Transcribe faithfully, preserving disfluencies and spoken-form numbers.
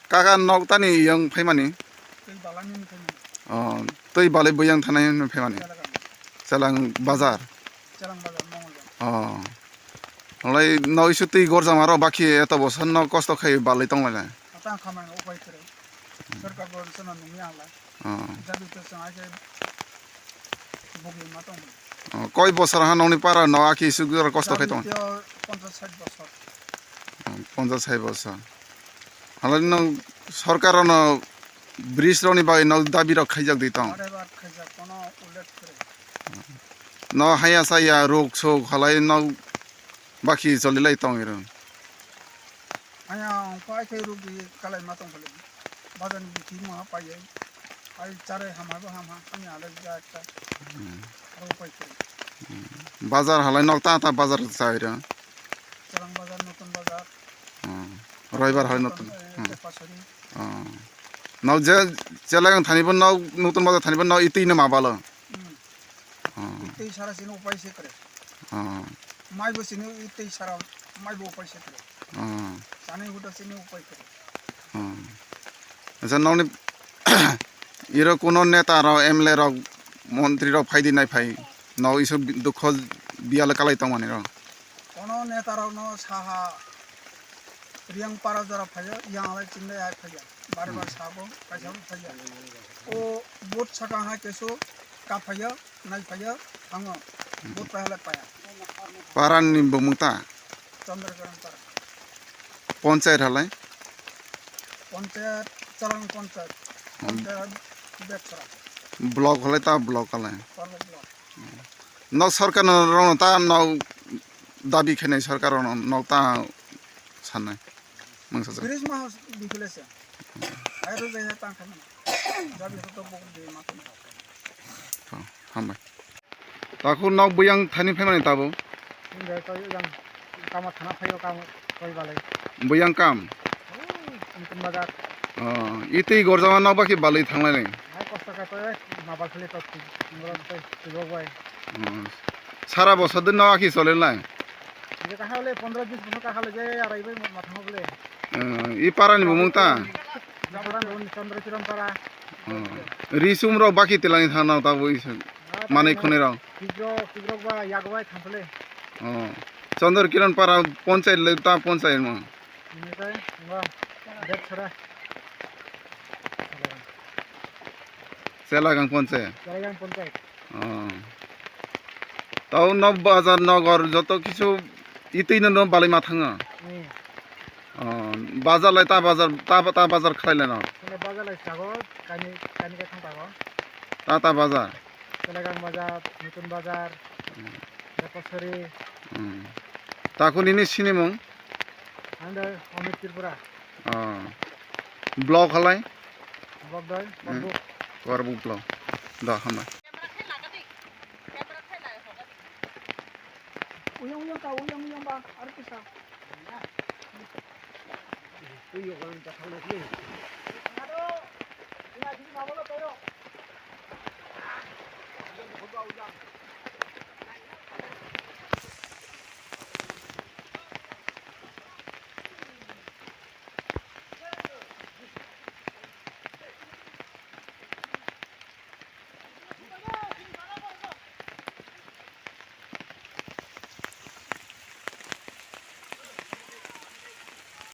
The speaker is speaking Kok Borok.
Kaka nok tani yang phaimani? Tei balani ni phaimani. Oh, tei balai buyang thanai ni phaimani? Chelagam. Chelang bazar. Chelang bazar, Mongolbar. Oh. Olai no isu tei gorjama ro bakhi eto bosor no kosto khai balai tong lai. Atang khamai no upai kre. Sarkar bo sana nungya hala. Oh. Jadi to sang ai ke bugi matong. Oh, koi bosor ha nongni para no aki isu gora kosto khai tong. Jabitio ponchas sait bosor. Oh, ponchas sait bosor. Halai no sarkar no bridge rokni bagwi no dabi rok khaijak di tong. Bare bar khaijak kono ullekh kre. No haya saya rok sok halai no bakhi choli lai tong iro. Haya ongkho ai khe rok di kalai ma tong khali. Bazar ni bithi ma pai ai. Ai chare hama bo hama ani alai ja ekta. Hmm. Aro pai khe. Hmm. Bazar halai nok ta ta bazar chai ro. Chelang bazar, Notun bazar. Hmm. Roibar halai Notun. Eh, hmm. Tepasari. Hmm. Nok je Chelagang thani bo nok Notun bazar thani bo nok itwi no ma balo. Hmm. Hmm. Itwi sara sini upai se kre. Hmm. Mai bo sini itwi sara mai bo upai se kre. Hmm. Chani huda sini upai kre. Hmm. Acha nokni iro kuno neta rok, M L A rok, montri rok phai di nai phai. Nok isu dukho biyal kalai tongmani rok. Kono neta rok no saha Riang para jora phaiya, yang alai chindai hai phaiya. Bare bare sabo, kaisa bo phaiya. O vote saka ha keso ka phaiya, nai phaiya, thango. Vote pahala paya. Parani bumung ta? Chandra Karan para. Ponchayat halai? Ponchayat, Chalang ponchayat. Hmm. Ponchayat Betchara. Block halai ta block halai? Parlo block. Nok sarkar no rok no ta nok dabi khainai sarkar rok no nok ta sanai. Mangsa jak. Bridge ma house di khule se. Ai ro jai tang khainai. Dabi hoto bok de ma tong. Tho, hambai. Takhuk nok buyang thani phaimani tabuk. Hingke to yang kama thana phaio kama koi balai. Buyang kam. Nutun bazar. Oh, itwi gorjama nok bakhi balwi thanglai nai. Hai kosto khe to ma bal khali to ngoro to tibok bai. Oh. Sara bosor din nok akhi chole nai. Ye kahale pondro bis bosor kahale je arai bai ma thango bole. Oh, i para ni bumung ta? Para ni Chandra Kiran para. Oh. Risum rok bakhi tilani thana tabuk isu. Manui khunui rok. Kikrok, kikrok ba yago bai thampale. Oh. Chandra Kiran para ponchayat le ta ponchayat mo. Ini kai ngo det chora. Chelagang ponchayat. Chelagang ponchayat. Oh. Tau no bazar nogor joto kisu itwi no no balai ma thango. Hmm. Oh, bazar lai ta bazar ta ta bazar khlai lai no. Sini bazar lai sago kani kani ka thang tago. Ta ta bazar. Chelagang bazar, Nutun bazar, Dapasari. Hmm. Takhuk nini sinimung? Ang dai Amit Tripura. Oh. Block halai? Block dai, hmm. Korbuk. Korbuk block. Da, hambai. Uyang uyang ka, uyang uyang ba, ar kisa. Uyang uyang ka, uyang uyang. Ado, ina di mabolo pero.